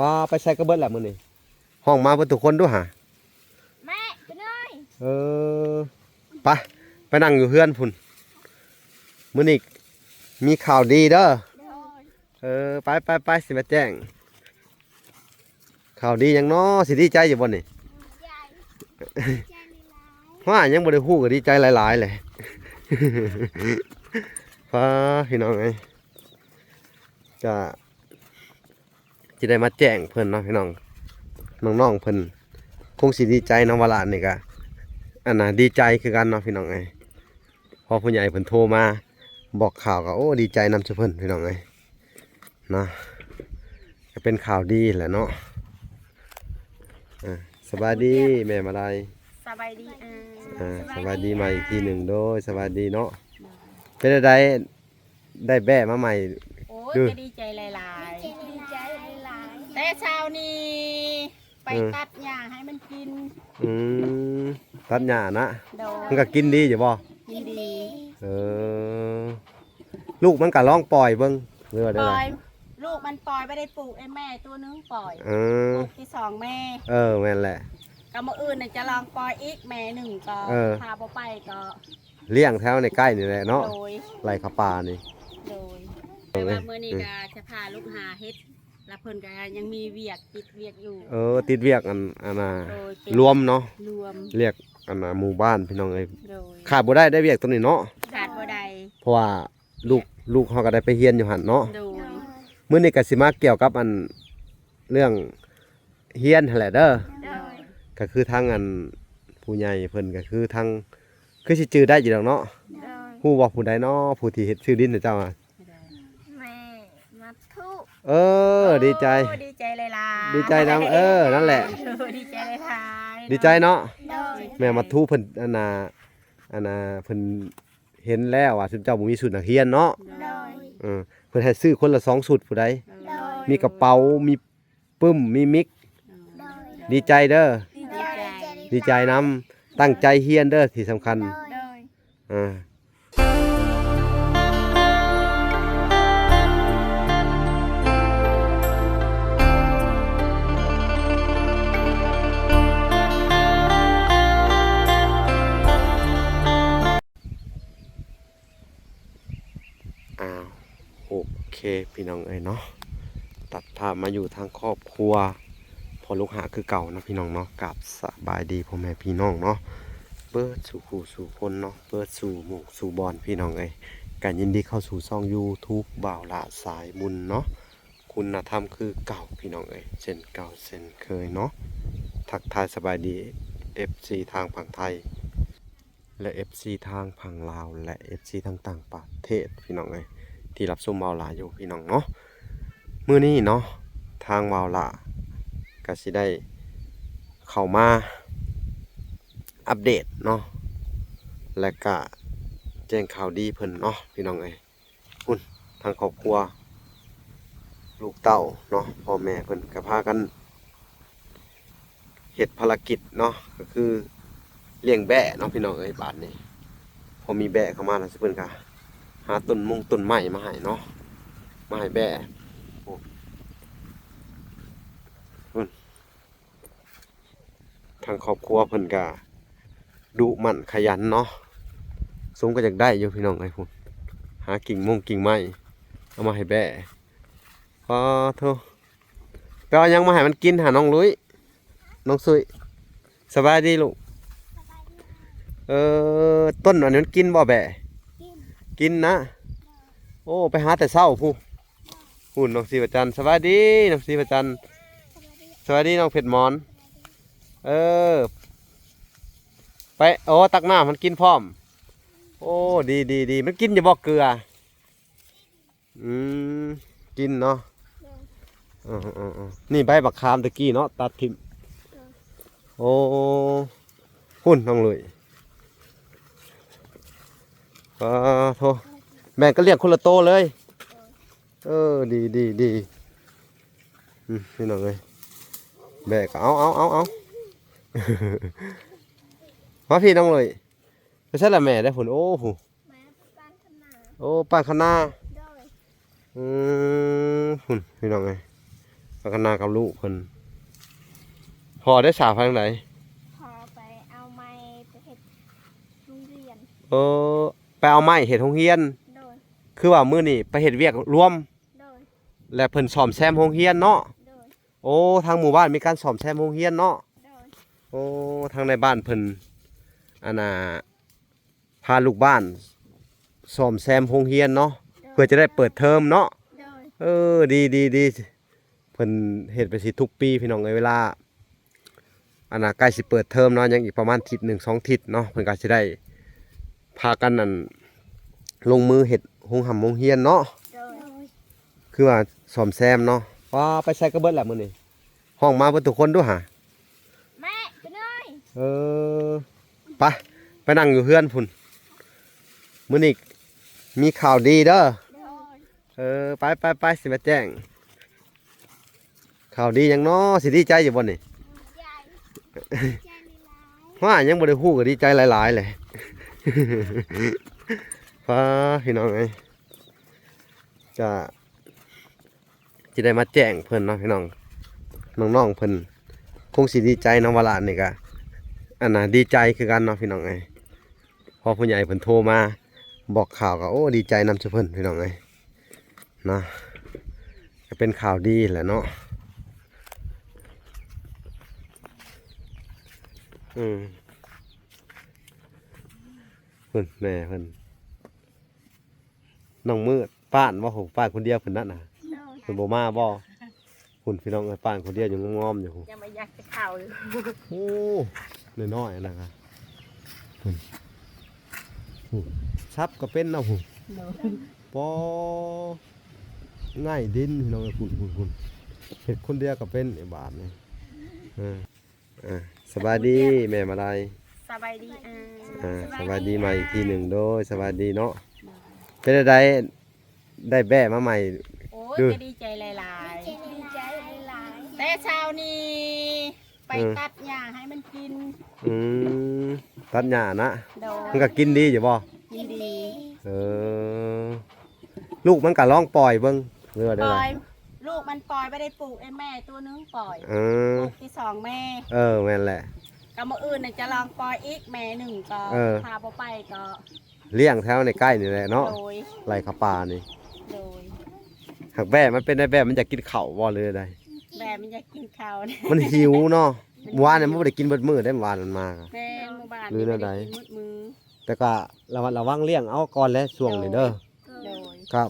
ອໍ ໄປໃສກໍເບິດແລ້ວມື້ນີ້? ຮ້ອງມາເບິດທຸກຄົນດູຫາ. ແມ່ ໄປເລີຍ. ເອີ ໄປ ໄປນັ່ງຢູ່ເຮືອນພຸ້ນ. ມື້ນີ້ມີຂ່າວດີເດີ. ໂດຍ. ເອີ ໄປ ໄປ ໄປ ຊິມາແຈ້ງຂ່າວດີຫຍັງນໍ? ຊິດີໃຈຢູ່ບໍ່ນີ້? ຫາ ຍັງບໍ່ໄດ້ຮູ້ກໍດີໃຈຫຼາຍໆແຫຼະ. ປ້າ ພີ່ນ້ອງເອີຍ ກະຊິໄດ້ມາແຈ້ງເພິ່ນເນາະພີ່ນ້ອງ. ນ້ອງໆເພິ່ນຄົງຊິດີໃຈເນາະ ວາລະນີ້ກະ ອັນນ່າ ດີໃຈຄືກັນເນາະພີ່ນ້ອງເອີຍ. ພໍຜູ້ໃຫຍ່ເພິ່ນໂທມາບອກຂ່າວກໍ ໂອ້ ດີໃຈນຳຊຸເພິ່ນພີ່ນ້ອງເອີຍເນາະ. ກໍເປັນຂ່າວດີແຫຼະເນາະ. ອ່າ ສະບາຍດີແມ່ມາໄລ. ສະບາຍດີ. ອ່າ ສະບາຍດີໃໝ່ອີກທີໜຶ່ງ. ໂດຍ ສະບາຍດີເນາະ. ເປັນຈັ່ງໃດ ໄດ້ແບ້ມາໃໝ່? ໂອ້ຍ ດີ ກໍດີໃຈຫຼາຍໆ ດີໃຈຫຼາຍໆ. ແຕ່ເຊົ້ານີ້ ໄປ ເອີ ຕັດຫຍ້າໃຫ້ມັນກິນ. ອືມ ຕັດຫຍ້ານະ. ໂດຍ. ມັນກໍກິນດີຢູ່ບໍ່? ກິນດີ. ເອີ ລູກມັນກໍລອງປ່ອຍເບິ່ງ ຫຼືວ່າແນວໃດ? ປ່ອຍ ລູກມັນປ່ອຍ ບໍ່ໄດ້ປູກ ໄອ້ແມ່ຕົວໜຶ່ງປ່ອຍ. ເອີ ລູກທີສອງແມ່. ເອີ ແມ່ນແຫຼະ. ກໍມື້ອື່ນນະຈະລອງປ່ອຍອີກແມ່ໜຶ່ງ ກໍ ເອີ ຖ້າບໍ່ໄປກໍລ້ຽງແຖວໃນໃກ້ນີ້ແຫຼະເນາະ. ໂດຍ. ໄລ່ເຂົ້າປ່ານີ້. ໂດຍ. ແຕ່ວ່າມື້ນີ້ກໍຈະພາລູກຫາເຫັດ ແລ້ວເພິ່ນກໍຍັງມີວຽກ ຕິດວຽກຢູ່. ເອີ ຕິດວຽກອັນ ອັນນ່າ ໂດຍ ເປັນລວມເນາະ ລວມ ວຽກອັນນ່າ ໝູ່ບ້ານພີ່ນ້ອງເອີຍ. ໂດຍ. ຂາດບໍ່ໄດ້ເດ້ວຽກຕົວນີ້ເນາະ. ຂາດບໍ່ໄດ້ ເພາະວ່າລູກ ລູກເຮົາກໍໄດ້ໄປຮຽນຢູ່ຫັ້ນເນາະ. ໂດຍ. ມື້ນີ້ກໍຊິມາກ່ຽວກັບອັນເລື່ອງຮຽນຫັ້ນແຫຼະເດີ. ໂດຍ. ກໍຄືທາງອັນຜູ້ໃຫຍ່ເພິ່ນ ກໍຄືທາງ ຄືຊິຈື່ໄດ້ຢູ່ດອກເນາະ. ໂດຍ. ຮູ້ບໍ່ຜູ້ໃດເນາະ ຜູ້ທີ່ເຮັດຊື່ດິນໃຫ້ເຈົ້າອະ? ແມ່ມາທຸ. ເອີ ໂອ້ ດີໃຈ ດີໃຈຫຼາຍໆ ດີໃຈນຳ. ເອີ ນັ້ນແຫຼະ ໂອ້ ດີໃຈຫຼາຍໆ ດີໃຈເນາະ. ໂດຍ. ແມ່ມາທຸເພິ່ນ ອັນນ່າ ອັນນ່າ ເພິ່ນເຫັນແລ້ວວ່າຊຸມເຈົ້າບໍ່ມີຊຸດນັກຮຽນເນາະ. ໂດຍ. ເອີ ເພິ່ນໃຫ້ຊື້ຄົນລະສອງຊຸດຜູ້ໃດ. ໂດຍ. ມີກະເປົາ ມີປຶ້ມ ມີມິກ. ໂດຍ. ດີໃຈເດີ. ດີໃຈ ດີໃຈນຳ. ຕັ້ງໃຈຮຽນເດີ ທີ່ສຳຄັນ. ໂດຍ. ອ່າ ອ້າວ ໂອເຄ ພີ່ນ້ອງເອີຍເນາະ, ຕັດພາບມາຢູ່ທາງຄອບຄົວພໍ່ລູກຫ້າຄືເກົ່າເນາະ ພີ່ນ້ອງເນາະ. ກາບສະບາຍດີພໍ່ແມ່ພີ່ນ້ອງເນາະ ເບິດສູ່ຄູ່ສູ່ຄົນເນາະ, ເບິດສູ່ໝູ່ສູ່ບ່ອນ ພີ່ນ້ອງເອີຍ. ກະຍິນດີເຂົ້າສູ່ຊ່ອງຢູທູບບ່າວຫຼ້າສາຍບຸນເນາະ, ຄຸນນະທຳຄືເກົ່າ ພີ່ນ້ອງເອີຍ, ເຊັ່ນເກົ່າເຊັ່ນເຄີຍເນາະ. ທັກທາຍສະບາຍດີ ເອັຟຊີ ທາງຝັ່ງໄທ ແລະ ເອັຟຊີ ທາງຝັ່ງລາວ ແລະ ເອັຟຊີ ທາງຕ່າງປະເທດ ພີ່ນ້ອງເອີຍ ທີ່ຮັບຊົມບ່າວຫຼ້າຢູ່ ພີ່ນ້ອງເນາະ. ມື້ນີ້ເນາະ ທາງບ່າວຫຼ້າກະຊິໄດ້ເຂົ້າມາອັບເດດເນາະ ແລະກະແຈ້ງຂ່າວດີເພິ່ນເນາະ ພີ່ນ້ອງເອີຍ. ພຸ້ນ ທາງຄອບຄົວ ລູກເຕົ້າເນາະ ພໍ່ແມ່ເພິ່ນກໍພາກັນເຮັດພາລະກິດເນາະ ກໍຄືລ້ຽງແບ້ເນາະ ພີ່ນ້ອງເອີຍ. ບາດນີ້ພໍມີແບ້ເຂົ້າມາແລ້ວ ເພິ່ນກໍຫາຕົ້ນມົງຕົ້ນໄມ້ມາໃຫ້ເນາະ ມາໃຫ້ແບ້. ໂອ້ ພຸ້ນ ທາງຄອບຄົວເພິ່ນກະດຸໝັ່ນຂະຫຍັນເນາະ, ສົມກໍຢາກໄດ້ຢູ່ ພີ່ນ້ອງເອີຍ. ພຸ້ນ ຫາກິ່ງມົງກິ່ງໄມ້ເອົາມາໃຫ້ແບ້. ປາໂທ ໄປເອົາຫຍັງມາໃຫ້ມັນກິນຫາ ນ້ອງລຸ້ຍ ນ້ອງຊຸ້ຍ? ສະບາຍດີລູກ. ເອີ ຕົ້ນອັນນີ້ມັນກິນບໍ່ແບ້? ກິນ ກິນນະ. ໂອ້ ໄປຫາແຕ່ເຊົ້າພຸ້ນ. ພຸ້ນ ນ້ອງສີພະຈັນ ສະບາຍດີ ນ້ອງສີພະຈັນ ສະບາຍດີ ນ້ອງເພັດໝອນ. ເອີ ໄປ ໂອ້ ຕັກນ້ຳໃຫ້ມັນກິນພ້ອມ. ໂອ້ ດີ ດີ ດີ ມັນກິນຢູ່ບໍ່ເກືອ? ອືມ ກິນເນາະ. ເອີ ເອີ ເອີ ນີ້ໃບບັກຂາມຕະກີ້ເນາະ ຕັດຖິ້ມ. ໂອ້ ພຸ້ນ ນ້ອງລຸ້ຍ. ປາໂທ ແບ່ງກັນລ້ຽງຄົນລະໂຕເລີຍ. ເອີ ດີ ດີ ດີ. ອືມ ພີ່ນ້ອງເອີຍ ແບກກໍເອົາ ເອົາ ເອົາ ເອົາ. ມາພີ່ນ້ອງເອີຍ ໄປໃສລະແມ່ເດ້ພຸ້ນ? ໂອ້ ຜູ້ ແມ່ໄປປານຄະນາ. ໂອ້ ປານຄະນາ. ໂດຍ. ອືມ ພຸ້ນ ພີ່ນ້ອງເອີຍ ພັດທະນາກັບລູກເພິ່ນ. ພໍ່ໄດ້ສາວທາງໃດ? ພໍ່ໄປເອົາໄມ້ໄປເຮັດໂຮງຮຽນ. ເອີ ໄປເອົາໄມ້ເຮັດໂຮງຮຽນ. ໂດຍ. ຄືວ່າມື້ນີ້ໄປເຮັດວຽກລວມ. ໂດຍ. ແລະເພິ່ນສ້ອມແຊມໂຮງຮຽນເນາະ. ໂດຍ. ໂອ້ ທາງໝູ່ບ້ານມີການສ້ອມແຊມໂຮງຮຽນເນາະ. ໂດຍ. ໂອ້ ທາງໃນບ້ານເພິ່ນ ອັນນ່າ ພາລູກບ້ານສ້ອມແຊມໂຮງຮຽນເນາະ. ໂດຍ. ເພື່ອຈະໄດ້ເປີດເທີມເນາະ. ໂດຍ. ເອີ ດີ ດີ ດີ ເພິ່ນເຮັດໄປຊິທຸກປີພີ່ນ້ອງເອີຍ. ເວລາ ອັນນ່າ ໃກ້ຊິເປີດເທີມເນາະ ຍັງອີກປະມານທິດໜຶ່ງສອງທິດເນາະ ເພິ່ນກໍຊິໄດ້ພາກັນ ອັນ ລົງມືເຮັດໂຮງຮ່ຳໂຮງຮຽນເນາະ. ໂດຍ. ຄືວ່າສ້ອມແຊມເນາະ. ວ້າ ໄປໃສກໍເບິດລະມື້ນີ້? ຮ້ອງມາເບິດທຸກຄົນດູຫາ. ແມ່ ໄປເລີຍ. ເອີ ໄປ ໄປນັ່ງຢູ່ເຮືອນພຸ້ນ. ມື້ນີ້ມີຂ່າວດີເດີ. ໂດຍ. ເອີ ໄປ ໄປ ໄປ ຊິມາແຈ້ງຂ່າວດີຫຍັງເນາະ. ຊິດີໃຈຢູ່ບໍ່ນີ້? ດໃຈ ດໃຈຫຼາຍໆ. ຫວ້າ ຍັງບໍ່ໄດ້ຮູ້ກໍດີໃຈຫຼາຍໆແຫຼະ. ປ້າ ພີ່ນ້ອງເອີຍ ກະ ຊິໄດ້ມາແຈ້ງເພິ່ນເນາະພີ່ນ້ອງ. ນ້ອງໆເພິ່ນຄົງຊິດີໃຈເນາະ ວ່າຫຼານນີ້ກະ ອັນນ່າ ດີໃຈຄືກັນເນາະພີ່ນ້ອງເອີຍ. ພໍຜູ້ໃຫຍ່ເພິ່ນໂທມາບອກຂ່າວກໍ ໂອ້ ດີໃຈນຳຊຸເພິ່ນພີ່ນ້ອງເອີຍເນາະ. ກໍເປັນຂ່າວດີແຫຼະເນາະ. ອືມ ພຸ້ນແມ່ເພິ່ນ ນ້ອງມືດ ປ້ານບໍ່? ໂຫ ປ້ານຄົນດຽວພຸ້ນນັ້ນນະ. ໂດຍ. ເພິ່ນບໍ່ມາບໍ່? ພຸ້ນພີ່ນ້ອງເອີຍ ປ້ານຄົນດຽວຢູ່ງອມໆຢູ່. ຍັງບໍ່ຢາກຈະເຂົ້າຢູ່. ໂອ້ ນ້ອຍໆອັນນັ້ນກະ ພຸ້ນ ໂອ້ ສັບກໍເປັນນະພຸ້ນ. ໂດຍ. ປໍ ງ່າຍດິນພີ່ນ້ອງເອີຍ ພຸ້ນໆໆ ເຮັດຄົນດຽວກໍເປັນ ບາດນີ້. ເອີ ອ່າ ສະບາຍດີແມ່ມາໄລ. ສະບາຍດີ. ອ່າ ສະບາຍດີໃໝ່ອີກທີໜຶ່ງ. ໂດຍ ສະບາຍດີເນາະ. ເປັນຈັ່ງໃດ ໄດ້ແບ້ມາໃໝ່? ໂອ້ຍ ດີໃຈຫຼາຍໆ ດີໃຈຫຼາຍໆ. ແຕ່ເຊົ້ານີ້ໄປ ເອີ ຕັດຫຍ້າໃຫ້ມັນກິນ. ອືມ ຕັດຫຍ້ານະ. ໂດຍ. ມັນກໍກິນດີຢູ່ບໍ່? ກິນດີ. ເອີ ລູກມັນກໍລອງປ່ອຍເບິ່ງ ຫຼືວ່າແນວໃດ? ປ່ອຍ ລູກມັນປ່ອຍໄປໄດ້ປູກໃຫ້ແມ່ຕົວໜຶ່ງປ່ອຍ. ເອີ ລູກທີສອງແມ່. ເອີ ແມ່ນແຫຼະ. ກໍມື້ອື່ນນະຈະລອງປ່ອຍອີກແມ່ໜຶ່ງກໍ ເອີ ຖ້າບໍ່ໄປກໍລ້ຽງແຖວໃນໃກ້ນີ້ແຫຼະເນາະ. ໂດຍ. ໄລ່ເຂົ້າປ່ານີ້. ໂດຍ. ຫາກແບ້ມັນເປັນໄດ ແບ້ມັນຢາກກິນເຂົ້າບໍ່ ຫຼືໃດ? ແບ້ມັນຢາກກິນເຂົ້າ ມັນຫິວເນາະ. ມື້ວານນີ້ມັນບໍ່ໄດ້ກິນເບິດມື້ເດ້ ມື້ວານມັນມາ. ແມ່ນ ມື້ວານນີ້ບໍ່ໄດ້ກິນເບິດມື້. ແຕ່ກໍລະມັດລະວັງລ້ຽງເອົາກ່ອນແຫຼະຊ່ວງນີ້ເດີ. ໂດຍ. ກໍ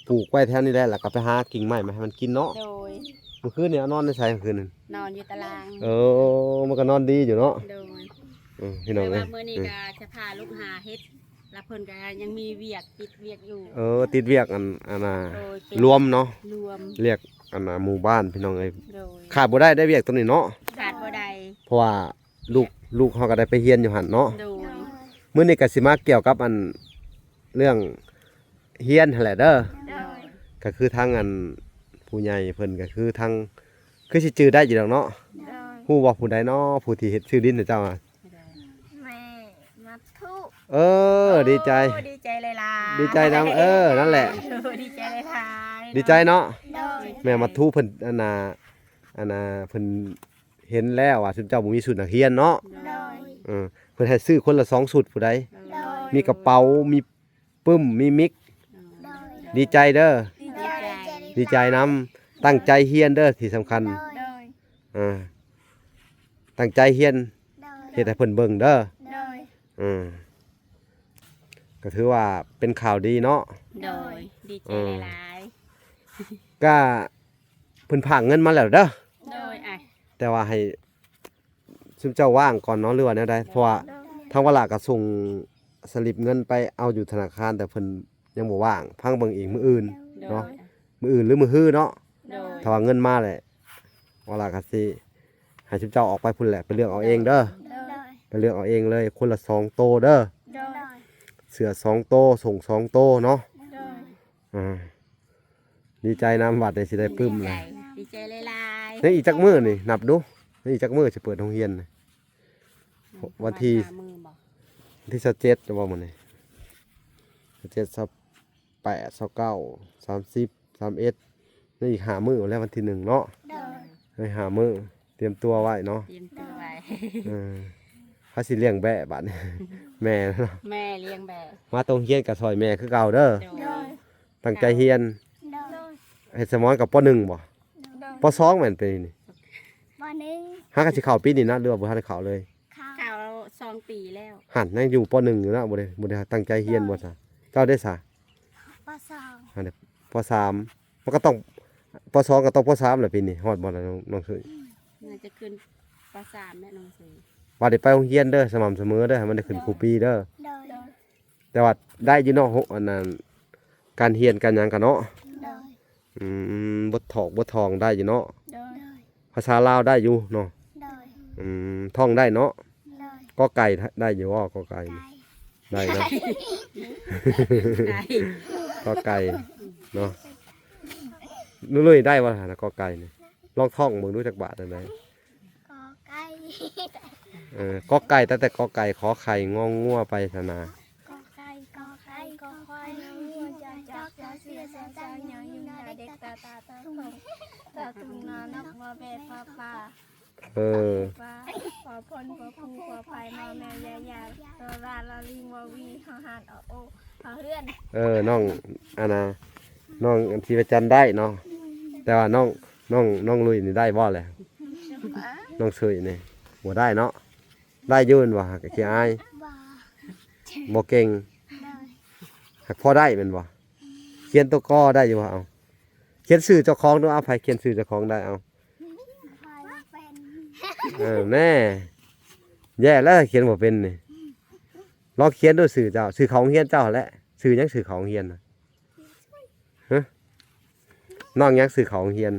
ປູກໄວ້ແຖວນີ້ແຫຼະ ແລ້ວກໍໄປຫາກິ່ງໄມ້ມາໃຫ້ມັນກິນເນາະ. ໂດຍ. ມື້ຄືນນີ້ເອົານອນໃນໃສ? ມື້ຄືນນີ້ນອນຢູ່ຕາລາງ. ເອີ ມັນກໍນອນດີຢູ່ເນາະ. ໂດຍ. ເອີ ພີ່ນ້ອງເອີຍ ແຕ່ວ່າມື້ນີ້ກໍຈະພາລູກຫາເຫັດ ແລ້ວເພິ່ນກໍຍັງມີວຽກ ຕິດວຽກຢູ່. ເອີ ຕິດວຽກອັນ ອັນນ່າ ໂດຍ ເປັນລວມເນາະ. ລວມ ວຽກອັນນ່າ ໝູ່ບ້ານ ພີ່ນ້ອງເອີຍ. ໂດຍ. ຂາດບໍ່ໄດ້ເດ້ວຽກຕົວນີ້ເນາະ. ຂາດບໍ່ໄດ້ ເພາະວ່າ ລູກ ລູກເຮົາກໍໄດ້ໄປຮຽນຢູ່ຫັ້ນເນາະ. ໂດຍ. ມື້ນີ້ກໍຊິມາກ່ຽວກັບອັນເລື່ອງຮຽນຫັ້ນແຫຼະເດີ. ໂດຍ. ກໍຄືທາງອັນຜູ້ໃຫຍ່ເພິ່ນກໍຄືທາງ ຄືຊິຈື່ໄດ້ຢູ່ດອກເນາະ. ໂດຍ. ຮູ້ບໍ່ຜູ້ໃດເນາະ ຜູ້ທີ່ເຮັດຊື່ດິນໃຫ້ເຈົ້າອະ? ແມ່ມາທຸ. ເອີ ໂອ້ ດີໃຈ ໂອ້ ດີໃຈຫຼາຍໆ ດີໃຈນຳ. ເອີ ນັ້ນແຫຼະ ໂອ້ ດີໃຈຫຼາຍໆ ດີໃຈເນາະ. ໂດຍ. ແມ່ມາທຸເພິ່ນ ອັນນ່າ ອັນນ່າ ເພິ່ນ ເຫັນແລ້ວວ່າຊຸມເຈົ້າບໍ່ມີຊຸດນັກຮຽນເນາະ. ໂດຍ. ເອີ ເພິ່ນໃຫ້ຊື້ຄົນລະສອງຊຸດຜູ້ໃດ. ໂດຍ. ມີກະເປົາ ມີປຶ້ມ ມີມິກ. ໂດຍ. ດີໃຈເດີ. ດີໃຈ ດີໃຈນຳ. ຕັ້ງໃຈຮຽນເດີ ທີ່ສຳຄັນ. ໂດຍ. ອ່າ ຕັ້ງໃຈຮຽນ. ໂດຍ. ເຮັດໃຫ້ເພິ່ນເບິ່ງເດີ. ໂດຍ. ເອີ ກໍຖືວ່າເປັນຂ່າວດີເນາະ. ໂດຍ. ດີໃຈ ເອີ ຫຼາຍໆ. ກະ ເພິ່ນຝາກເງິນມາແລ້ວເດີ. ໂດຍ. ແຕ່ວ່າໃຫ້ຊຸມເຈົ້າວ່າງກ່ອນເນາະ ຫຼືວ່າແນວໃດ? ໂດຍ. ເພາະວ່າທາງວາລະກໍສົ່ງສະລິບເງິນໄປເອົາຢູ່ທະນາຄານ ແຕ່ເພິ່ນຍັງບໍ່ວ່າງ. ຟັງເບິ່ງອີກມື້ອື່ນເນາະ. ໂດຍ. ມື້ອື່ນ ຫຼືມື້ຮືເນາະ. ໂດຍ. ຖ້າວ່າເງິນມາແຫຼະ ວາລະກໍຊິໃຫ້ຊຸມເຈົ້າອອກໄປພຸ້ນແຫຼະ ໄປເລືອກເອົາເອງເດີ. ໂດຍ. ໄປເລືອກເອົາເອງເລີຍ ຄົນລະສອງໂຕເດີ. ໂດຍ. ເສື້ອສອງໂຕ ສົ້ງສອງໂຕເນາະ. ໂດຍ. ອ່າ ດີໃຈນຳ ບາດນີ້ຊິໄດ້ປຶ້ມແລ້ວ. ດີໃຈ ດີໃຈຫຼາຍໆ. ຍັງອີກຈັກມື້ນີ້ ນັບດູ ຍັງອີກຈັກມື້ຊິເປີດໂຮງຮຽນ? ວັນທີ ວັນທີຊາວເຈັດ ຈະບໍ່ມື້ນີ້ ຊາວເຈັດ ຊາວແປດ ຊາວເກົ້າ ສາມສິບ ສາມເອັດ ເ ອີກຫ້າມື້ແລ້ວ ວັນທີໜຶ່ງເນາະ. ໂດຍ ໃຫ້ຫ້າມື້ ຕຽມຕົວໄວ້ເນາະ. ຕຽມຕົວໄວ້. ເອີ ໃຜຊິລ້ຽງແບ້ບາດນີ້? ແມ່ເນາະ. ແມ່ລ້ຽງແບ້. ມາໂຕໂຮງຮຽນກໍຊ່ອຍແມ່ຄືເກົ່າເດີ. ໂດຍ ໂດຍ ຕັ້ງໃຈຮຽນ. ໂດຍ ເຮັດສະໝອນກັບ ປໍໜຶ່ງ ບໍ່? ໂດຍ ປໍສອງ ແມ່ນປີນີ້? ປໍໜຶ່ງ. ຫາກໍຊິເຂົ້າປີນີ້ນະ ຫຼືວ່າບໍ່ທັນເຂົ້າເລີຍ? ເຂົ້າ ເຂົ້າສອງປີແລ້ວ. ຫັ້ນ ຍັງຢູ່ ປໍໜຶ່ງ ຢູ່ນະ. ບໍ່ໄດ້ ບໍ່ໄດ້ຕັ້ງໃຈຮຽນ ໂດຍ ບໍ່ຊະ? ເຈົ້າເດ້ຊະ? ປໍສອງ. ອັນນີ້ ປໍສາມ. ມັນກໍຕ້ອງ ປໍສອງ ກໍຕ້ອງ ປໍສາມ ແຫຼະ ປີນີ້. ຮອດບໍ່ລະ ນ້ອງ ນ້ອງສຸຍ? ໜ້າຈະຂຶ້ນ ປໍສາມ ແລ້ວ ນ້ອງສຸຍ. ວ່າໄດ້ໄປໂຮງຮຽນເດີ ສະໝ່ຳສະເໝີເດີ ໃຫ້ມັນໄດ້ຂຶ້ນ ໂດຍ ຄູປີເດີ. ໂດຍ ໂດຍ ແຕ່ວ່າໄດ້ຢູ່ເນາະ ໂຮ ອັນນັ້ນ ການຮຽນການຫຍັງກະເນາະ. ໂດຍ ອືມ ບົດຖອກບົດຖອງໄດ້ຢູ່ເນາະ. ໂດຍ ໂດຍ ພາສາລາວໄດ້ຢູ່ເນາະ. ໂດຍ ອືມ ທ່ອງໄດ້ເນາະ. ໂດຍ ກໍໄກ່ໄດ້ຢູ່ບໍ່? ກໍໄກ່ ໄກ່ ໄດ້ເນາະ. ໄກ່ ກໍໄກ່ເນາະ. ລຸຍໆ ໄດ້ບໍ່ລະ ກໍໄກ່ນີ້? ລອງທ່ອງເບິ່ງດູ ຈັກບາດອັນໃດ? ກ ໄກ່ ເອີ ກ ໄກ່ ຕັ້ງແຕ່ ກ ໄກ່ ຂ ໄຂ່ ງ ງົວ ໄປຫັ້ນນະ. ກ ໄກ່ ກ ໄກ່ ຄ ຄວາຍ ງ ງວ ຈ ຈອກ ຈ ເສືອ ຊ ຊ ຍ ຍ ຍ ດ ເດັກ ຕ ຕາ ຕ ໂຕ ຕ ຕຸງ ນ ນົກ ວ ແວ ປ ປາ ເອີ ປາ ພໍ ພົນ ພໍ ພູ ພໍ ໄພ ມ ແມ ຍ ຢາ ລ ລ ລ ລິງ ວ ວີ ຮ ຫານ ອ ໂອ ຮ ເຮືອນ. ເອີ ນ້ອງ ອັນນະ ນ້ອງ ອັນ ສີປະຈັນໄດ້ເນາະ. ແຕ່ວ່ານ້ອງ ນ້ອງ ນ້ອງລຸຍນີ້ໄດ້ບໍ່ແຫຼະ? ນ້ອງສຸຍນີ້ບໍ່ໄດ້ເນາະ. ໄດ້ຢູ່ແມ່ນບໍ່? ຫາກະຂີ້ອາຍ ບໍ່ ບໍ່ເກັ່ງ. ໂດຍ ຫາກພໍໄດ້ແມ່ນບໍ່? ຂຽນຕົວ ກ ໄດ້ຢູ່ບໍ່? ເອົາ ຂຽນຊື່ເຈົ້າຂອງດູ. ເອົາ ໃຜຂຽນຊື່ເຈົ້າຂອງໄດ້? ເອົາ ຂ້ອຍບໍ່ເປັນ. ເອີ ແນ່ ແຍ່ແລ້ວ ຂຽນບໍ່ເປັນນີ້. ລອງຂຽນດູຊື່ເຈົ້າ ຊື່ເຂົ້າໂຮງຮຽນເຈົ້າຫັ້ນແຫຼະ. ຊື່ຫຍັງ? ຊື່ເຂົ້າໂຮງຮຽນນະ? ຮະ? ນ້ອງຫຍັງ? ຊື່ເຂົ້າໂຮງຮຽນ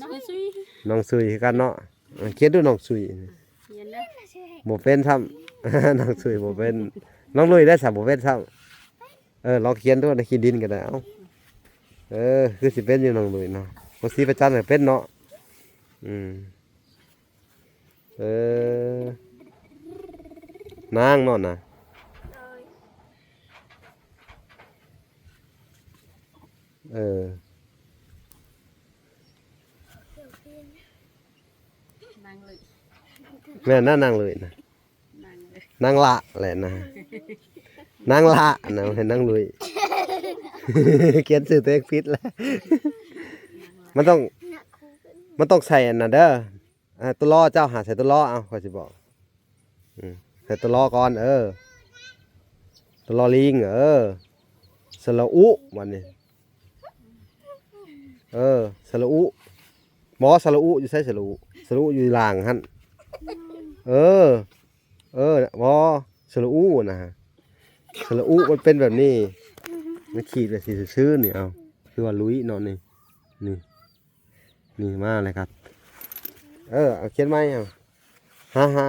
ນ້ອງສຸຍ. ນ້ອງສຸຍຄືກັນເນາະ. ເອີ ຂຽນດູ ນ້ອງສຸຍ. ຂຽນເດີ. ບໍ່ເປັນຊ້ຳ ນ້ອງສຸຍບໍ່ເປັນ. ນ້ອງລຸຍໄດ້ສະ ບໍ່ເປັນຊ້ຳ. ເອີ ລອງຂຽນດູ ໃນຂີ້ດິນກໍໄດ້. ເອົາ ເອີ ຄືຊິເປັນຢູ່ ນ້ອງລຸຍເນາະ. ບໍ່ ສີປະຈັນກໍເປັນເນາະ. ອືມ ເອີ ນາງເນາະນະ. ໂດຍ ເອີ ນາງເລີຍ ແມ່ນນະ ນາງເລີຍນະ. ນາງເລີຍ ນາງລະແຫຼະນະ ນາງລະນະ ບໍ່ແມ່ນນາງລຸຍ. ຂຽນຊື່ຕົວເອງຜິດແຫຼະ. ມັນຕ້ອງ ມັນຕ້ອງໃສ່ອັນນັ້ນເດີ. ອ່າ ຕົວລໍເຈົ້າຫາໃສ່ຕົວລໍ. ເອົາ ຂ້ອຍຊິບອກ. ອືມ ໃສ່ຕົວລໍກ່ອນ. ເອີ ຕົວລໍລີງ. ເອີ ສະຫຼະອຸ ບາດນີ້. ເອີ ສະຫຼະອຸ. ບໍ່ ສະຫຼະອຸຢູ່ໃສ? ສະຫຼະອຸ ສະຫຼະອຸຢູ່ຫຼັງຫັ້ນ. ເອີ ເອີ ບໍ່ ສະຫຼະອຸນະ. ສະຫຼະອຸມັນເປັນແບບນີ້ ມັນຂີດແບບຊີ້ຊື່ໆ ນີ້. ເອົາ ຄືວ່າລຸຍເນາະ ນີ້ ນີ້ ນີ້ມາເລີຍຄັບ. ເອີ ເອົາຂຽນໃໝ່. ເອົາ ຫາ ຫາ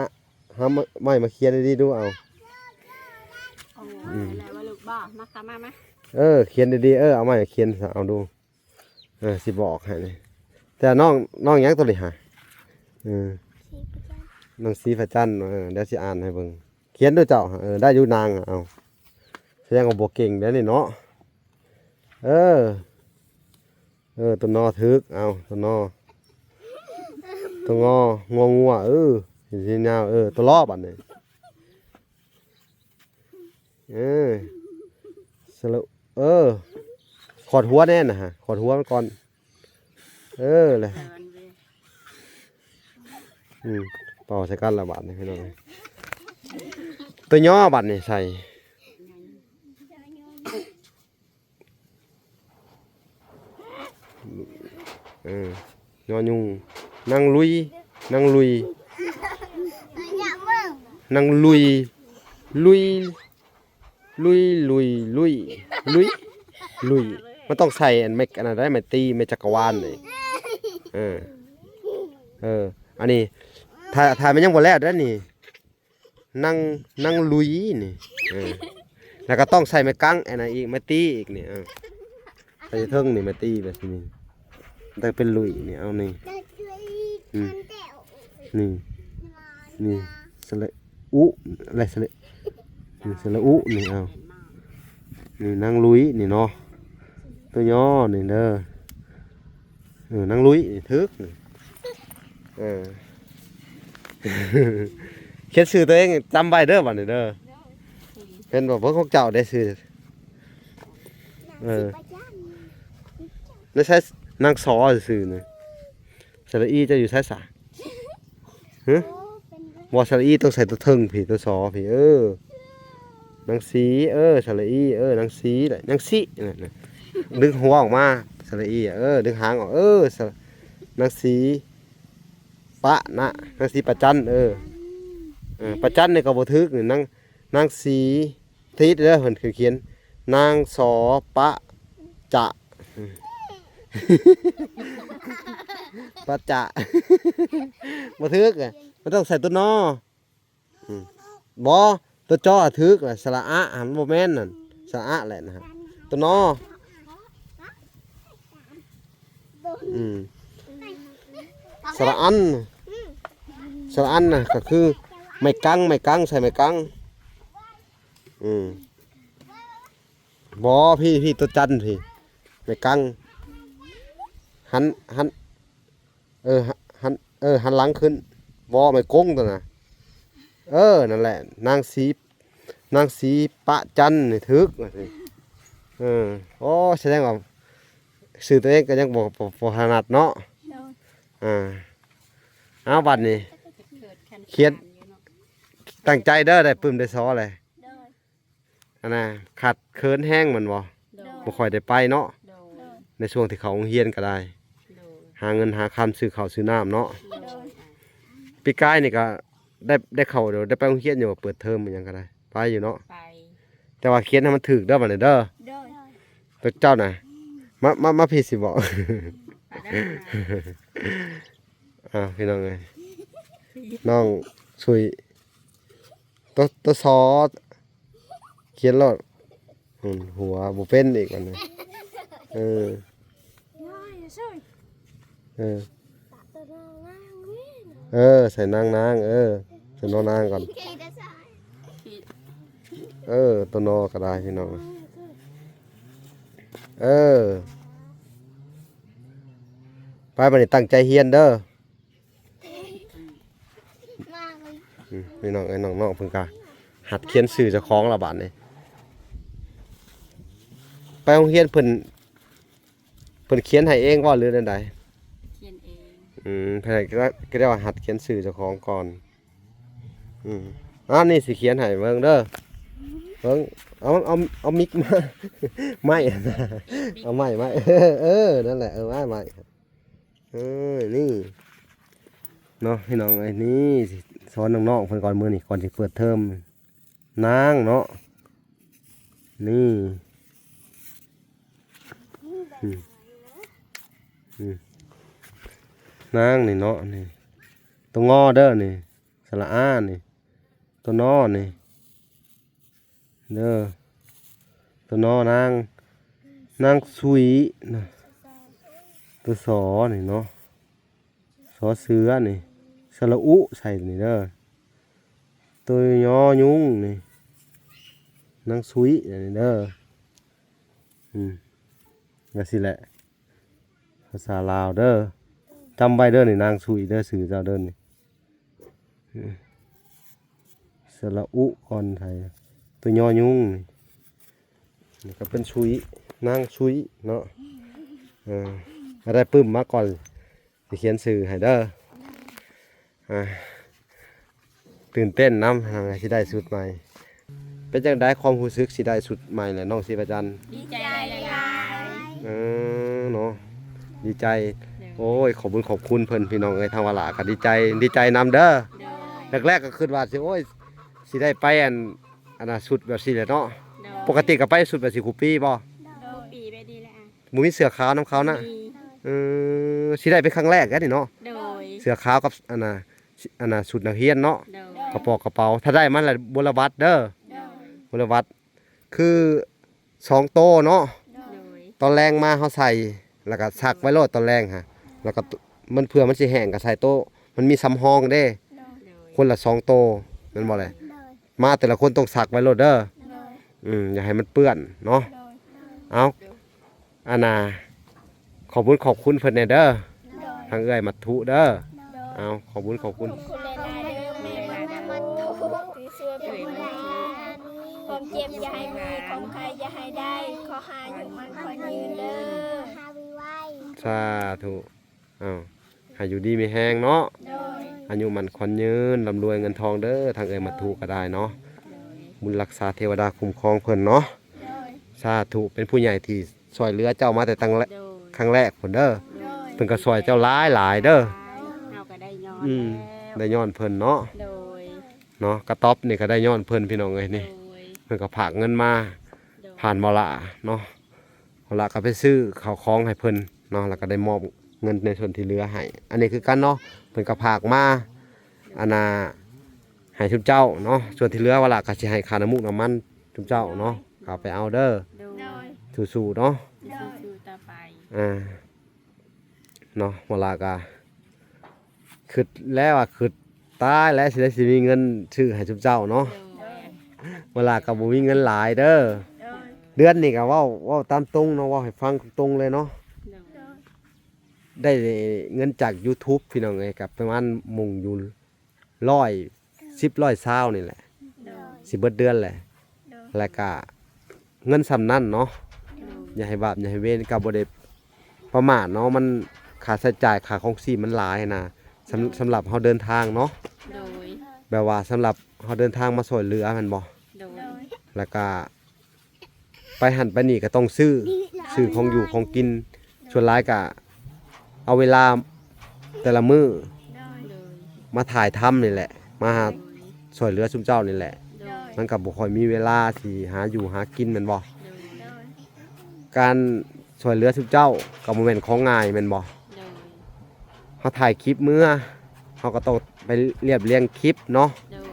ຫາໄມ້ມາຂຽນດີໆ ດູ. ເອົາ ໂອ້ຍ ອືມ ແລ້ວວ່າລູກບໍ່ ມາ ເຂົ້າມາ ມາ. ເອີ ຂຽນດີໆ. ເອີ ເອົາໄມ້ຂຽນຊະ ເອົາດູ. ເອີ ຊິບອກໃຫ້ນີ້. ແຕ່ນ້ອງ ນ້ອງຫຍັງໂຕນີ້ຫາ? ເອີ ສີປະຈັນ ນ້ອງສີປະຈັນ. ເອີ ດຽວຊິອ່ານໃຫ້ເບິ່ງ. ຂຽນດູເຈົ້າ. ເອີ ໄດ້ຢູ່ນາງ. ເອົາ ສະແດງວ່າບໍ່ເກັ່ງແບບນີ້ເນາະ. ເອີ ເອີ ຕົວ ນ ຖືກ. ເອົາ ຕົວ ນ ຕົວ ງ ງ ງົວ. ເອີ ຊິຍາວ. ເອີ ຕົວ ລ ບາດນີ້. ເອີ ສະຫຼະ ເອີ ຂອດຫົວແນ່ນະ ຂອດຫົວມັນກ່ອນ. ເອີ ແຫຼະ ອືມ ເປົ່າໃສ່ກັນລະບາດນີ້ ພີ່ນ້ອງເອີຍ. ຕົວ ຍ ບາດນີ້ໃສ່ ເອີ ຍ ຍຸງ. ນາງລຸຍ ນາງລຸຍ ນາງລຸຍ ລຸຍ ລຸຍ ລຸຍ ລຸຍ ລຸຍ ລຸຍ. ມັນຕ້ອງໃສ່ອັນໄມ້ ອັນນັ້ນໄດ໋ ໄມ້ຕີ ໄມ້ຈັກກະວານນີ້. ເອີ ເອີ ອັນນີ້ ຖ້າ ຖ້າມັນຍັງບໍ່ແລ້ວເດ້ນີ້ ນາງ ນາງລຸຍນີ້. ເອີ ແລ້ວກໍຕ້ອງໃສ່ໄມ້ກັງອັນນັ້ນອີກ ໄມ້ຕີອີກນີ້. ເອີ ໃສ່ເທິງນີ້ ໄມ້ຕີແບບນີ້ ໄດ້ເປັນລຸຍນີ້. ເອົານີ້ ອືມ ນີ້ ນີ້ ສະຫຼະອຸ ແລະ ສະຫຼະ ນີ້ ສະຫຼະອຸນີ້. ເອົາ ນີ້ ນາງລຸຍນີ້ເນາະ ຕົວ ຍ ນີ້ເດີ. ເອີ ນາງລຸຍ ຖືກ ເອີ ຂຽນຊື່ຕົວເອງ ຈຳໄວ້ເດີ ບັດນີ້ເດີ ເຫັນບໍ່? ເບິ່ງຂອງເຈົ້າໄດ້ຊື່ ເອີ ໃນໃສ ນາງ ສ ຊື່ນີ້ ສະຫຼະອີເຈົ້າຢູ່ໃສສະ? ຮະ? ບໍ່ ສະຫຼະອີຕ້ອງໃສ່ຕົວເທິງພີ້ ຕົວ ສ ພີ້ ເອີ ນາງສີ ເອີ ສະຫຼະອີ ເອີ ນາງສີ ນາງສີ ນັ້ນນະ ດຶງຫົວອອກມາ ສະຫຼະອີ ເອີ ດຶງຫາງອອກ ເອີ ສະ ນາງສີ ປະນະ ນາງສີປະຈັນ ເອີ ເອີ ປະຈັນນີ້ກໍບໍ່ຖືກນີ້ ນາງ ນາງສີ ຕິດເດີ ເພິ່ນຂຽນ ນາງ ສ ປະ ຈະ ປະຈະ ບໍ່ຖືກ ມັນຕ້ອງໃສ່ຕົວ ນ ອືມ ບໍ່ ຕົວ ຈ ຖືກລະ ສະຫຼະອະ ມັນບໍ່ແມ່ນນັ້ນ ສະຫຼະອະແຫຼະນະ ຕົວ ນ ອືມ ສະຫຼະອັນ ສະຫຼະອັນນະ ກໍຄືໄມ້ກັງ ໄມ້ກັງ ໃສ່ໄມ້ກັງ ອືມ ບໍ່ ພີ້ ພີ້ ຕົວຈັນພີ້ ໄມ້ກັງ ຫັນ ຫັນ ເອີ ຫັນ ເອີ ຫັນຫຼັງຂຶ້ນ ບໍ່ ໄມ້ກົງຕົວນະ ເອີ ນັ້ນແຫຼະ ນາງສີ ນາງສີປະຈັນນີ້ຖືກວ່າຊີ້ ເອີ ໂອ້ ສະແດງວ່າຊື່ຕົວເອງກໍຍັງບໍ່ ບໍ່ ບໍ່ຖະໜັດເນາະ ໂດຍ ອ່າ ເອົາ ບັດນີ້ ຂຽນ ຕັ້ງໃຈເດີ ໄດ້ປຶ້ມໄດ້ສໍແຫຼະ ໂດຍ ອັນນ່າ ຂາດເຂີນແຮງແມ່ນບໍ່? ໂດຍ ບໍ່ຄ່ອຍໄດ້ໄປເນາະ ໂດຍ ໃນຊ່ວງທີ່ເຂົ້າໂຮງຮຽນກໍໄດ້ ໂດຍ ຫາເງິນຫາຄຳຊື້ເຂົ້າຊື້ນ້ຳເນາະ ໂດຍ ປີກາຍນີ້ກໍໄດ້ ໄດ້ເຂົ້າ ໄດ້ໄປໂຮງຮຽນຢູ່ ເປີດເທີມຫຍັງກໍໄດ້ ໄປຢູ່ເນາະ ໄປ ແຕ່ວ່າຂຽນໃຫ້ມັນຖືກເດີ ບັດນີ້ເດີ ໂດຍ ຕົວເຈົ້ານະ ມາ ມາ ມາພີ້ຊິບອກ ອ່າ ພີ່ນ້ອງເອີຍ ນ້ອງຊຸຍ ຕົວ ຕົວ ສ ຂຽນໂລດ ອືມ ຫົວບໍ່ເປັນອີກບັດນີ້ ເອີ ເອີ ເອີ ໃສ່ນາງນາງ ເອີ ໃສ່ ນ ນາງກ່ອນ ເອີ ຕົວ ນ ກໍໄດ້ພີ່ນ້ອງ ເອີ ໄປ ບັດນີ້ຕັ້ງໃຈຮຽນເດີ ອືມ ພີ່ນ້ອງເອີຍ ນ້ອງໆເພິ່ນກະຫັດຂຽນຊື່ເຈົ້າຂອງລະບາດນີ້ ໄປໂຮງຮຽນເພິ່ນ ເພິ່ນຂຽນໃຫ້ເອງບໍ່ ຫຼືແນວໃດ? ຂຽນເອງ ອືມ ເພິ່ນກໍ ກໍໄດ້ວ່າຫັດຂຽນຊື່ເຈົ້າຂອງກ່ອນ ອືມ ອັນນີ້ຊິຂຽນໃຫ້ເບິ່ງເດີ ເບິ່ງ ເອົາ ເອົາ ເອົາມິກມາ ໄມ້ ເອົາໄມ້ ໄມ້ ເອີ ເອີ ນັ້ນແຫຼະ ເອີ ໄມ້ ໄມ້ ເອີ ນີ້ເນາະ ພີ່ນ້ອງເອີຍ ນີ້ ຊິສອນນ້ອງໆເພິ່ນກ່ອນ ມື້ນີ້ ກ່ອນຊິເປີດເທີມ ນາງເນາະ ນີ້ ອືມ ອືມ ນາງນີ້ເນາະ ນີ້ ຕົວ ງ ເດີ ນີ້ ສະຫຼະອາ ນີ້ ຕົວ ນ ນີ້ ເດີ ຕົວ ນ ນາງ ນາງຊຸຍນະ ຕົວ ສ ນີ້ເນາະ ສ ເສືອນີ້ ສະຫຼະອຸໃສ່ນີ້ເດີ ຕົວ ຍ ຍຸງນີ້ ນາງຊຸຍນີ້ເດີ ອືມ ຈັ່ງຊີ້ແຫຼະ ພາສາລາວເດີ ຈຳໄວ້ເດີນີ້ ນາງຊຸຍເດີ ຊື່ເຈົ້າເດີນີ້ ສະຫຼະອຸກ່ອນໄທ ຕົວ ຍ ຍຸງນີ້ ນີ້ກໍເປັນຊຸຍ ນາງຊຸຍເນາະ ເອີ ໄດ້ປຶ້ມມາກ່ອນ ຊິຂຽນຊື່ໃຫ້ເດີ ອ່າ ຕື່ນເຕັ້ນນຳ ອ່າ ຊິໄດ້ຊຸດໃໝ່ ເປັນຈັ່ງໃດຄວາມຮູ້ສຶກຊິໄດ້ຊຸດໃໝ່ແລ້ວ ນ້ອງສີປະຈັນ? ດີໃຈຫຼາຍໆ ເອີ ເນາະ ດີໃຈ ໂດຍ ໂອ້ຍ ຂອບບຸນຂອບຄຸນເພິ່ນ ພີ່ນ້ອງເອີຍ ທາງວາລາກໍດີໃຈ ດີໃຈນຳເດີ ໂດຍ ແລກໆກໍຄິດວ່າຊິ ໂອ້ຍ ຊິໄດ້ໄປອັນ ອັນນ່າ ຊຸດແບບຊີ້ແຫຼະເນາະ ໂດຍ ປົກກະຕິກໍໄປຊຸດແບບຊີ້ຄູ່ປີບໍ່? ໂດຍ ຄູ່ປີແບບນີ້ແຫຼະ ບໍ່ມີເສື້ອຂາວນຳເຂົານະ ບໍ່ມີ ເອີ ຊິໄດ້ເປັນຄັ້ງແລກເດ້ນີ້ເນາະ ໂດຍ ເສື້ອຂາວກັບ ອັນນ່າ ອັນນ່າ ຊຸດນັກຮຽນເນາະ ໂດຍ ກະປອກກະເປົາ ຖ້າໄດ້ມາແລ້ວບໍ່ລະວັດເດີ ໂດຍ ບໍ່ລະວັດ ຄືສອງໂຕເນາະ ໂດຍ ຕອນແລງມາເຮົາໃສ່ ແລ້ວກະຊັກໄວ້ໂລດຕອນແລງຫະ ແລ້ວກະມັນ ເພື່ອມັນຊິແຫ້ງກະໃສ່ໂຕ ມັນມີສຳຮອງເດ້ ໂດຍ ຄົນລະສອງໂຕ ແມ່ນບໍ່ແຫຼະ ໂດຍ ມາແຕ່ລະຄົນຕ້ອງຊັກໄວ້ໂລດເດີ ໂດຍ ອືມ ຢ່າໃຫ້ມັນເປື້ອນເນາະ ໂດຍ ເອົາ ອັນນ່າ ຂອບບຸນຂອບຄຸນເພິ່ນແດ່ເດີ ໂດຍ ທາງເອື້ອຍມັດຖຸເດີ ໂດຍ ເອົາ ຂອບບຸນຂອບຄຸນ ຂອບຄຸນຫຼາຍໆເດີແມ່ມັດຕຸ ທີ່ຊ່ວຍເພິ່ນມາ ຄວາມເຈັບຢ່າໃຫ້ມີ ຄວາມໄຂ້ຢ່າໃຫ້ໄດ້ ຂໍໃຫ້ອາຍຸໝັ້ນຂວັນຍືນເດີ ສາທຸ ເອົາ ໃຫ້ຢູ່ດີມີແຮງເນາະ ໂດຍ ອາຍຸໝັ້ນຂວັນຍືນ ລ່ຳລວຍເງິນທອງເດີ ທາງເອື້ອຍມັດຕຸກໍໄດ້ເນາະ ໂດຍ ບຸນຮັກສາເທວະດາຄຸ້ມຄອງເພິ່ນເນາະ ໂດຍ ສາທຸ ເປັນຜູ້ໃຫຍ່ທີ່ຊ່ວຍເຫຼືອເຈົ້າມາແຕ່ຕັ້ງແລະ ໂດຍ ຄັ້ງແລກພຸ້ນເດີ ໂດຍ ເພິ່ນກໍຊ່ວຍເຈົ້າຫຼາຍໆເດີ ເຮົາກໍໄດ້ຍ້ອນ ອືມ ແລ້ວ ໄດ້ຍ້ອນເພິ່ນເນາະ ໂດຍ ເນາະ ກະຕ໊ອບນີ້ກໍໄດ້ຍ້ອນເພິ່ນ ພີ່ນ້ອງເອີຍ ນີ້ ໂດຍ ເພິ່ນກໍຝາກເງິນມາ ໂດຍ ຜ່ານໝໍຫຼ້າເນາະ ໝໍຫຼ້າກໍໄປຊື້ເຂົ້າຂອງໃຫ້ເພິ່ນເນາະ ແລ້ວກໍໄດ້ມອບເງິນໃນສ່ວນທີ່ເຫຼືອໃຫ້ ອັນນີ້ຄືກັນເນາະ ເພິ່ນກໍຝາກມາ ອັນນ່າ ໃຫ້ຊຸມເຈົ້າເນາະ ສ່ວນທີ່ເຫຼືອໝໍຫຼ້າກໍຊິໃຫ້ຄ່ານ້ຳມູກນ້ຳມັນຊຸມເຈົ້າເນາະ ເອົາໄປເອົາເດີ ໂດຍ ໂດຍ ສູ້ໆເນາະ ໂດຍ ສູ້ໆຕໍ່ໄປ ອ່າ ເນາະ ເວລາກໍຄິດແລ້ວວ່າຄິດຕາຍແລ້ວ ຊິໄດ້ ຊິມີເງິນຊື້ໃຫ້ຊຸມເຈົ້າເນາະ ໂດຍ ເວລາກໍບໍ່ມີເງິນຫຼາຍເດີ ໂດຍ ເດືອນນີ້ກໍເວົ້າ ເວົ້າຕາມຕົງເນາະ ເວົ້າໃຫ້ຟັງຕົງເລີຍເນາະ ໂດຍ ໄດ້ເງິນຈາກ YouTube ພີ່ນ້ອງເອີຍ ກໍປະມານໝົງຢູ່ ຮ້ອຍສິບ ຮ້ອຍຊາວນີ້ແຫຼະ ໂດຍ ຊິເບິດເດືອນແຫຼະ ໂດຍ ແລ້ວກະເງິນສ່ຳນັ້ນເນາະ ໂດຍ ຢ່າໃຫ້ບາບຢ່າໃຫ້ເວນ ກໍບໍ່ໄດ້ປະໝາດເນາະ ມັນຄ່າໃຊ້ຈ່າຍຄ່າຄອງຊີບມັນຫຼາຍນະ ສຳ ໂດຍ ສຳລັບເຮົາເດີນທາງເນາະ ໂດຍ ແບບວ່າສຳລັບເຮົາເດີນທາງມາຊ່ວຍເຫຼືອແມ່ນບໍ່ ໂດຍ ແລ້ວກະ ໄປຫັ້ນໄປນີ້ກໍຕ້ອງຊື້ ຊື້ຂອງຢູ່ຂອງກິນ ສ່ວນຫຼາຍກໍເອົາເວລາແຕ່ລະມື້ ໂດຍ ມາຖ່າຍທຳນີ້ແຫຼະ ມາ ໂດຍ ຊ່ວຍເຫຼືອຊຸມເຈົ້ານີ້ແຫຼະ ໂດຍ ມັນກໍບໍ່ຄ່ອຍມີເວລາຊິຫາຢູ່ຫາກິນແມ່ນບໍ່ ໂດຍ ການຊ່ວຍເຫຼືອຊຸມເຈົ້າກໍບໍ່ແມ່ນຂອງງ່າຍແມ່ນບໍ່ ໂດຍ ເຮົາຖ່າຍຄລິບເມືອ ເຮົາກໍຕ້ອງໄປລຽບລຽງຄລິບເນາະ ໂດຍ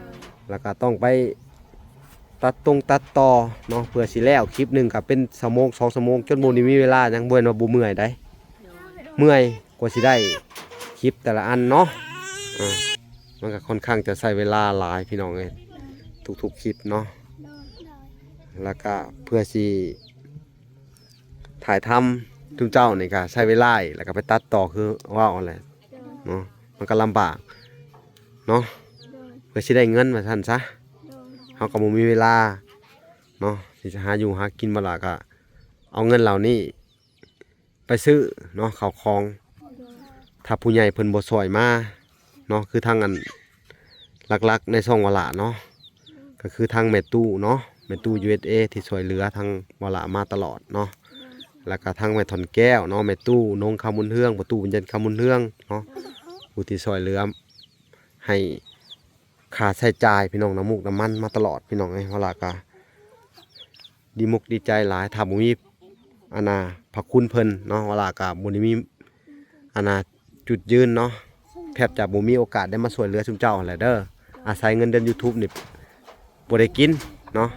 ແລ້ວກໍຕ້ອງໄປຕັດຕົງຕັດຕໍ່ເນາະ ເພື່ອຊິແລ້ວຄລິບໜຶ່ງກໍເປັນຊົ່ວໂມງສອງຊົ່ວໂມງ ຈົນບໍ່ໄດ້ມີເວລາຫຍັງ ບໍ່ແມ່ນວ່າບໍ່ເມື່ອຍໃດ ໂດຍ ເມື່ອຍກວ່າຊິໄດ້ຄລິບແຕ່ລະອັນເນາະ ອ່າ ມັນກໍຄ່ອນຂ້າງຈະໃຊ້ເວລາຫຼາຍພີ່ນ້ອງເອີຍ ທຸກໆຄລິບເນາະ ແລ້ວກໍເພື່ອຊິ ຖ່າຍທຳ ຊຸມເຈົ້ານີ້ກໍໃຊ້ເວລາ ແລ້ວກໍໄປຕັດຕໍ່ຄືເວົ້າຫັ້ນແຫຼະເນາະ ມັນກໍລຳບາກເນາະ ໂດຍ ເພື່ອຊິໄດ້ເງິນວ່າຊັ້ນຊະ ໂດຍ ເຮົາກໍບໍ່ມີເວລາເນາະ ທີ່ຈະຫາຢູ່ຫາກິນ ບັດລະກໍເອົາເງິນເຫຼົ່ານີ້ໄປຊື້ເນາະ ເຂົ້າຂອງ ໂດຍ ຖ້າຜູ້ໃຫຍ່ເພິ່ນບໍ່ຊ່ວຍມາເນາະ ຄືທາງອັນ ຫຼັກໆໃນຊ່ອງວາລະເນາະ ກໍຄືທາງແມ່ຕູ້ເນາະ ແມ່ຕູ້ ຢູເອສເອ ທີ່ຊ່ວຍເຫຼືອທາງວາລະມາຕະຫຼອດເນາະ ແລ້ວກໍທາງແມ່ທ່ອນແກ້ວເນາະ ແມ່ຕູ້ນົງຄຳບຸນເຮືອງ ພໍ່ຕູ້ບຸນເຢັນຄຳບຸນເຮືອງເນາະ ຜູ້ທີ່ຊ່ວຍເຫຼືອໃຫ້ຄ່າໃຊ້ຈ່າຍພີ່ນ້ອງ ນ້ຳມູກນ້ຳມັນມາຕະຫຼອດ ພີ່ນ້ອງເອີຍ ວາລະກໍ ດີມົກດີໃຈຫຼາຍ ຖ້າບໍ່ມີອັນນ່າພະຄຸນເພິ່ນເນາະ ວາລະກະບໍ່ໄດ້ມີອັນນ່າຈຸດຢືນເນາະ ແທບຈະບໍ່ມີໂອກາດໄດ້ມາຊ່ວຍເຫຼືອຊຸມເຈົ້າຫັ້ນແຫຼະເດີ ອາໄສເງິນເດືອນ YouTube ນີ້ບໍ່ໄດ້ກິນເນາະ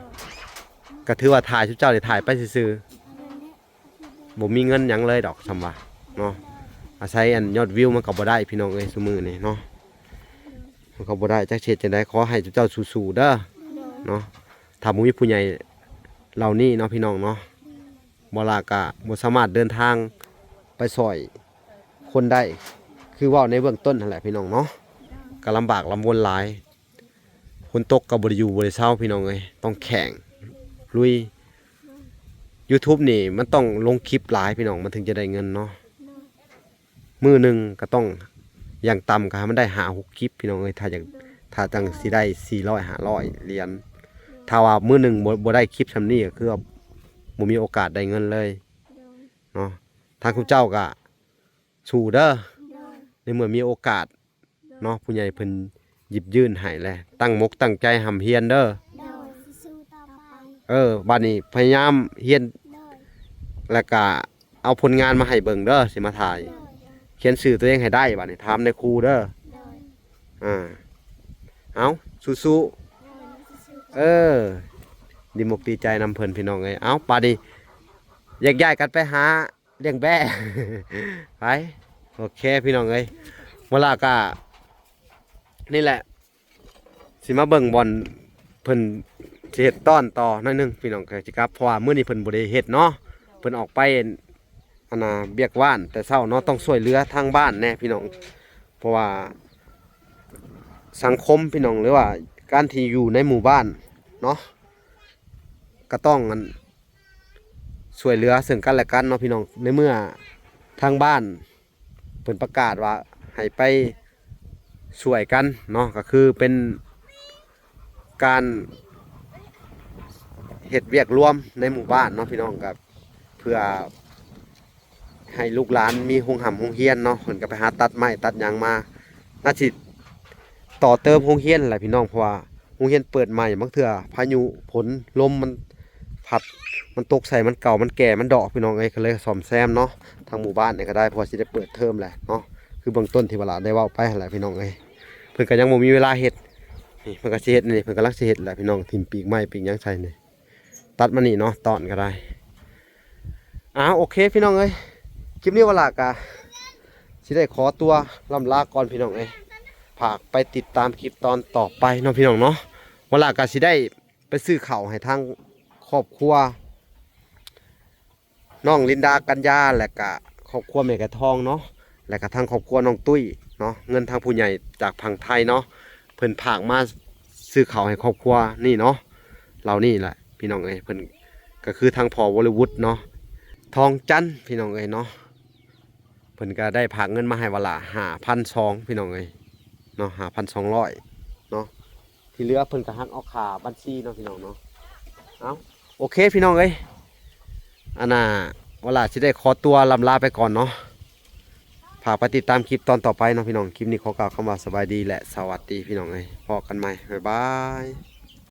ກະຖືວ່າຖ່າຍຊຸມເຈົ້ານີ້ຖ່າຍໄປຊື່ໆ ບໍ່ມີເງິນຫຍັງເລີຍດອກ ສ່ຳວ່າເນາະ ອາໄສອັນຍອດວິວມັນກໍບໍ່ໄດ້ ພີ່ນ້ອງເອີຍ ຊຸມື້ນີ້ເນາະ ມັນກໍບໍ່ໄດ້ ຈັກຊິເຮັດຈັ່ງໃດ ຂໍໃຫ້ເຈົ້າສູ້ໆເດີເນາະ ຖ້າບໍ່ມີຜູ້ໃຫຍ່ເຫຼົ່ານີ້ເນາະ ພີ່ນ້ອງເນາະ ບໍ່ລະກະບໍ່ສາມາດເດີນທາງໄປຊ່ອຍຄົນໄດ້ ຄືເວົ້າໃນເບື້ອງຕົ້ນຫັ້ນແຫຼະ ພີ່ນ້ອງເນາະ ກໍລຳບາກລຳວົນຫຼາຍ ຝົນຕົກກໍບໍ່ໄດ້ຢູ່ບໍ່ໄດ້ເຊົາ ພີ່ນ້ອງເອີຍ ຕ້ອງແຂ່ງລຸຍ YouTube ນີ້ມັນຕ້ອງລົງຄລິບຫຼາຍ ພີ່ນ້ອງ ມັນເຖິງຈະໄດ້ເງິນເນາະ ມື້ໜຶ່ງກໍຕ້ອງຢ່າງຕ່ຳກໍໃຫ້ມັນໄດ້ຫ້າຫົກຄລິບ ພີ່ນ້ອງເອີຍ ຖ້າຢາກ ຖ້າຈັ່ງຊິໄດ້ສີ່ຮ້ອຍຫ້າຮ້ອຍຫຼຽນ ຖ້າວ່າມື້ໜຶ່ງບໍ່ ບໍ່ໄດ້ຄລິບສ່ຳນີ້ ກໍຄືວ່າບໍ່ມີໂອກາດໄດ້ເງິນເລີຍເນາະ ທາງຄຸນເຈົ້າກໍສູ້ເດີ ໃນເມື່ອມີໂອກາດເນາະ ຜູ້ໃຫຍ່ເພິ່ນຫຍິບຍື່ນໃຫ້ແຫຼະ ຕັ້ງມົກຕັ້ງໃຈຮ່ຳຮຽນເດີ ໂດຍ ຊິສູ້ຕໍ່ໄປ ເອີ ບາດນີ້ພະຍາຍາມຮຽນ ໂດຍ ແລ້ວກະ ເອົາຜົນງານມາໃຫ້ເບິ່ງເດີ ຊິມາຖ່າຍ ໂດຍ ຂຽນຊື່ຕົວເອງໃຫ້ໄດ້ ບາດນີ້ຖາມນາຍຄູເດີ ໂດຍ ອ່າ ເອົາ ສູ້ໆ ເອີ ດີມົກດີໃຈນຳເພິ່ນ ພີ່ນ້ອງເອີຍ ເອົາ ບາດນີ້ແຍກຍ້າຍກັນໄປຫາລ້ຽງແບ້ ໄປ ໂອເຄ ພີ່ນ້ອງເອີຍ ເວລາກະ ນີ້ແຫຼະ ຊິມາເບິ່ງບ່ອນເພິ່ນຊິເຮັດຕ້ອນຕໍ່ໜ້ອຍໜຶ່ງ ພີ່ນ້ອງກໍຊິກັບ ເພາະວ່າມື້ນີ້ເພິ່ນບໍ່ໄດ້ເຮັດເນາະ ເພິ່ນອອກໄປ ອັນນ່າ ວຽກວານແຕ່ເຊົ້າເນາະ ຕ້ອງຊ່ວຍເຫຼືອທາງບ້ານແດ່ພີ່ນ້ອງ ເພາະວ່າສັງຄົມພີ່ນ້ອງ ຫຼືວ່າການທີ່ຢູ່ໃນໝູ່ບ້ານເນາະ ກໍຕ້ອງອັນ ຊ່ວຍເຫຼືອເຊິ່ງກັນແລະກັນເນາະພີ່ນ້ອງ ໃນເມື່ອທາງບ້ານເພິ່ນປະກາດວ່າໃຫ້ໄປຊ່ວຍກັນເນາະ ກໍຄືເປັນການເຮັດວຽກລວມໃນໝູ່ບ້ານເນາະພີ່ນ້ອງ ກໍເພື່ອໃຫ້ລູກຫຼານມີໂຮງຮ່ຳໂຮງຮຽນເນາະ ເພິ່ນກໍໄປຫາຕັດໄມ້ຕັດຫຍັງມາ ໜ້າຊິຕໍ່ເຕີມໂຮງຮຽນແຫຼະພີ່ນ້ອງ ເພາະວ່າ ໂຮງຮຽນເປີດໃໝ່ ບາງເທື່ອພາຍຸຝົນລົມມັນພັດ ມັນຕົກໃສ່ ມັນເກົ່າ ມັນແກ່ ມັນເດາະ ພີ່ນ້ອງເອີຍ ກໍເລີຍສ້ອມແຊມເນາະ ທາງໝູ່ບ້ານນີ້ກໍໄດ້ ເພາະວ່າຊິໄດ້ເປີດເທີມແຫຼະເນາະ ຄືເບື້ອງຕົ້ນທີ່ວ່າຫຼາໄດ້ເວົ້າໄປຫັ້ນແຫຼະພີ່ນ້ອງເອີຍ ເພິ່ນກໍຍັງບໍ່ມີເວລາເຮັດ ນີ້ເພິ່ນກໍຊິເຮັດ ນີ້ເພິ່ນກຳລັງຊິເຮັດແຫຼະພີ່ນ້ອງ ຖິ້ມປີກໄມ້ປີກຫຍັງໃສ່ນີ້ ຕັດມານີ້ເນາະ ຕອນກໍໄດ້ ອ້າວ ໂອເຄພີ່ນ້ອງເອີຍ ຄລິບນີ້ວາລາກະຊິໄດ້ຂໍຕົວລ່ຳລາກ່ອນພີ່ນ້ອງເອີຍ ຝາກໄປຕິດຕາມຄລິບຕອນຕໍ່ໄປເນາະພີ່ນ້ອງເນາະ ວາລາກະຊິໄດ້ໄປຊື້ເຂົ້າໃຫ້ທາງຄອບຄົວນ້ອງລິນດາ ກັນຍາ ແລະກະຄອບຄົວແມ່ໄກ່ທອງເນາະ ແລະກະທາງຄອບຄົວນ້ອງຕຸ້ຍເນາະ ເງິນທາງຜູ້ໃຫຍ່ຈາກຝັ່ງໄທເນາະ ເພິ່ນຝາກມາຊື້ເຂົ້າໃຫ້ຄອບຄົວນີ້ເນາະ ເຫຼົ່ານີ້ແຫຼະພີ່ນ້ອງເອີຍ ເພິ່ນກໍຄືທາງພໍ່ວໍລິວຸດເນາະ ທອງຈັນ ພີ່ນ້ອງເອີຍເນາະ ເພິ່ນກໍໄດ້ຝາກເງິນມາໃຫ້ວາລາຫ້າພັນສອງ ພີ່ນ້ອງເອີຍເນາະ ຫ້າພັນສອງຮ້ອຍເນາະ ທີ່ເຫຼືອເພິ່ນກໍຫັກອອກຄ່າບັນຊີເນາະພີ່ນ້ອງເນາະ ເອົ້າ ໂອເຄພີ່ນ້ອງເອີຍ ອັນນ່າ ວາລາຊິໄດ້ຂໍຕົວລ່ຳລາໄປກ່ອນເນາະ ຝາກໄປຕິດຕາມຄລິບຕອນຕໍ່ໄປເນາະພີ່ນ້ອງ ຄລິບນີ້ຂໍກ່າວຄຳວ່າສະບາຍດີ ແລະ ສະຫວັດດີພີ່ນ້ອງເອີຍ ພໍ້ກັນໃໝ່ ບາຍບາຍ.